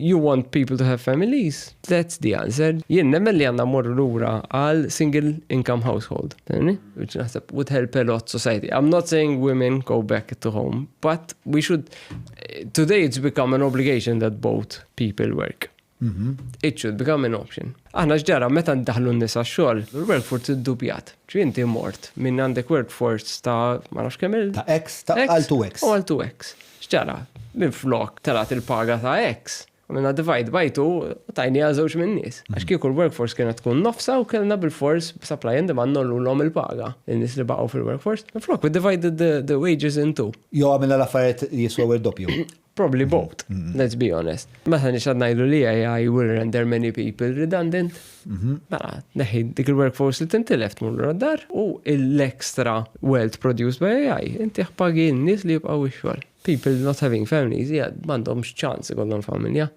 You want people to have families? That's the answer. Jien nemmen li għandna mmorru lura għal single income household. Fhimni? Which naħseb would help a lot society. I'm not saying women go back to home, but we should, today it's become an obligation that both people work. It should become an option. Aħna x'ġara meta ndaħlu n-nisa xogħol, il-workforce iddupjat. Ġi inti mort minn għandek workforce ta' ma nafx kemm il Ta' X, ta' għal 2X. U għal 2X. X'ġara? Minn flok telgħet il-paga ta' X. Għamilna divide by 2 u tajni għal żewġ minn nies. Għax kieku l-workforce kienet tkun nofsa u kellna bil-fors supply and demand ngħollulhom il-paga. In-nies li baqgħu fil-workforce. Minn flok we divided the wages in two. Jew għamilna l-affarijiet jiswew id-doppju. Probably both, let's be honest. Meta nixad ngħidu li AI will render many people redundant, mela, neħi dik il-workforce li tintilef tmur lura d-dar u l-extra wealth produced by AI, inti pagi n-nies li jibqgħu ix-xogħol. People not having families, yeah, m'għandhomx ċans ikollhom familja.